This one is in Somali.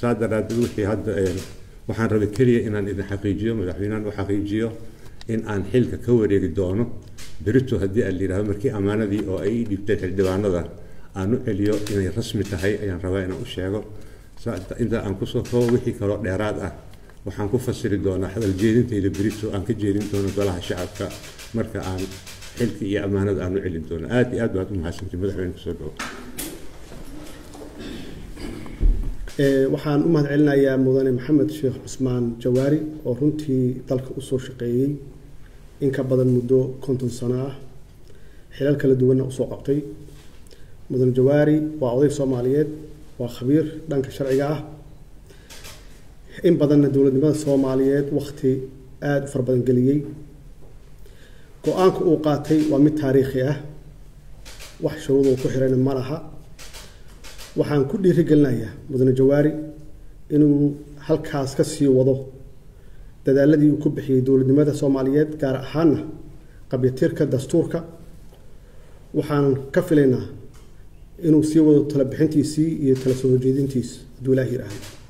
Saa daraaddeed wixii hadda waxaan rabay keliya inaan idin xaqiijiyo, madaxweynahan u xaqiijiyo, in aan xilka ka wareegi doono berito haddii aan la yidhahdo, markii ammaanadii oo ay ii dhiibteen xildhibaanada aan u celiyo, inay rasmi tahay ayaan rabaa inaan u sheego. Inta aan kusoo koobo, wixii kaloo dheeraad ah waxaan ku fasiri doonaa hadal jeedintayda berito aan ka jeedin doono Golaha Shacabka marka aan xilka iyo ammaanada aan u celin doono. Aad iyo aad baad u mahadsantihi. Madaxweyne, kusoo dhawo. Waxaan u mahad celinayaa mudane Maxamed Sheekh Cusmaan Jawaari oo runtii dalka usoo shaqeeyey in ka badan muddo 50 sano ah, xilal kala duwanna usoo qabtay. Mudane Jawaari waa oday Soomaaliyeed, waa khabiir dhanka sharciga ah, in badanna dowladnimada Soomaaliyeed wakti aada u fara badan geliyey. Go-aanka uu qaatay waa mid taariikhi ah, wax shuruuduu ku xirayna ma laha. Waxaan ku dhiirigelinayaa mudane Jawaari inuu halkaas ka sii wado dadaaladii uu ku bixiyey dowladnimada Soomaaliyeed, gaar ahaana qabyatirka dastuurka. Waxaan ka filaynaa inuu sii wado tala bixintiisii iyo tala soo horjeedintiis hadduu Ilaah yidhaahdo.